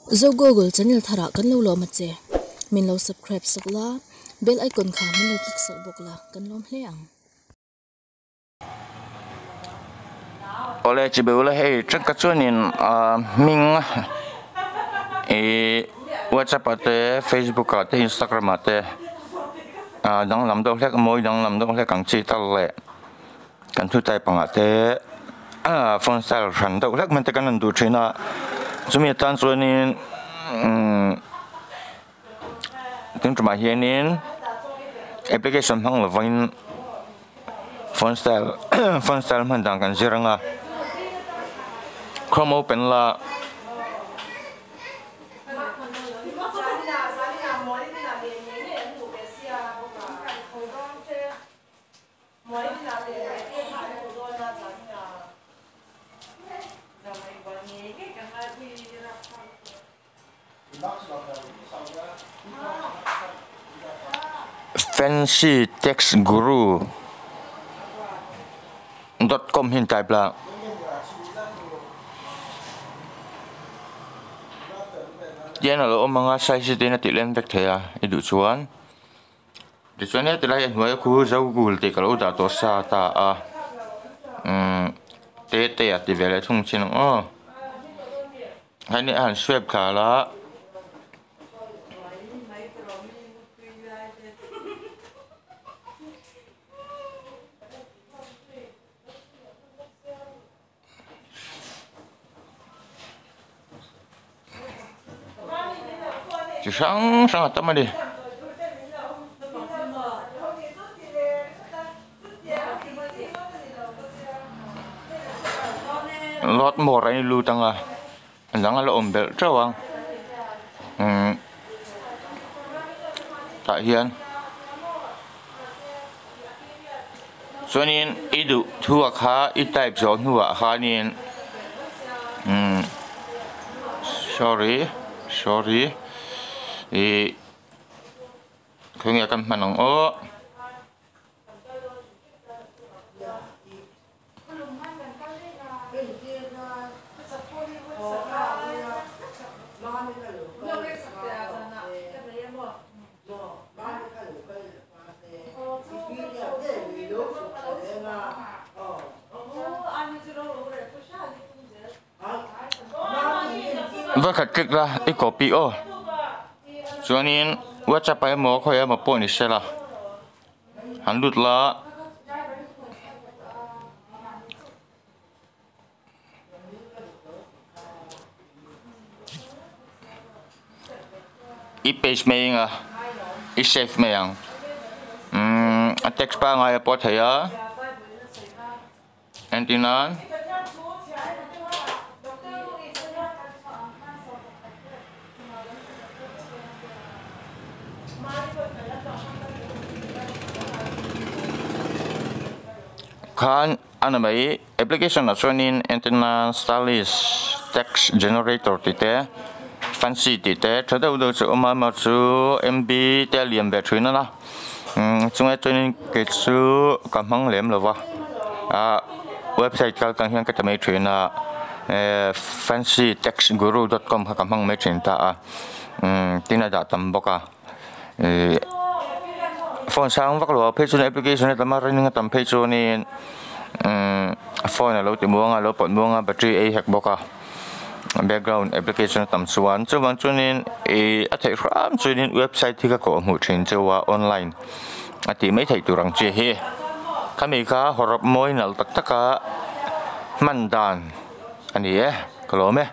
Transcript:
Zo Google channel tharah kan lo lawm a che. Min lo subscribe sak la, bell icon kha min lo click sak bawk la, kan lawm hle ang. Awle chi beuh la hei tangka chuanin ah hming ih whatsapp ah te facebook ah te instagram ah te ah danglam deuh hlek mawi danglam deuh hlek ang chi tal leh kan thu type ang ah te ah phone style hran deuh hlek mai te kan rawn duh thin a chumi atan chuanin umm tun tumah hianin application hmang lovin phone style phone style hman dan kan zir ang a chrome open la. Fancy text guru dot com hi an type la. Tihian a lo awm ang a size te in a tih lem vek thei a i duh chuan. Tichuan heti lai a hnuaia khu Zogul tih ka lo dah tawh sa ta a umm te te a ti ve leh thung chin ang aw hei a han swipe thla la. Chi hrang hrang a tam a ni. Lot more a in lut ang a a dang a la awm belh teuh ang umm tah hian. Chuanin i duh thuah kha i type zawh hnuah khanin umm sorry sorry ih khawnge kan hman ang aw. Vawikhat click la i copy aw chuanin whatsapp ah emaw khawi emaw pawh ni sela han lut la. I paste mai eng a i save mai ang umm a text pangngai a pawh theih a entir nan. Khan a ni mai application ah chuanin entir nan stylish text generator tih te fancy tih te tha deuh deuh chu a awm a amaherawhchu chu MB te a lian ve thin a na umm chungah chuanin kei chu ka hmang lem lo va ah website kal tang hian ka ti mai thin a eh fancy text guru dot com kha ka hmang mai thin ta a umm tin a dah tam bawk a. Ihh phone sang vak lo ah phei chuan application a tam a running a tam phei chuanin umm phone alo ti muang a alo pawt muang a battery ei hek bawk a background application a tam chuan chuvang chuanin ihh a theih hram chuanin website hi ka kawh hmuh thin cheu a online a tih mai theih tur ang chi hi khami kha hawrawp mawi nalh tak tak a hman dan a ni e ka lawm e.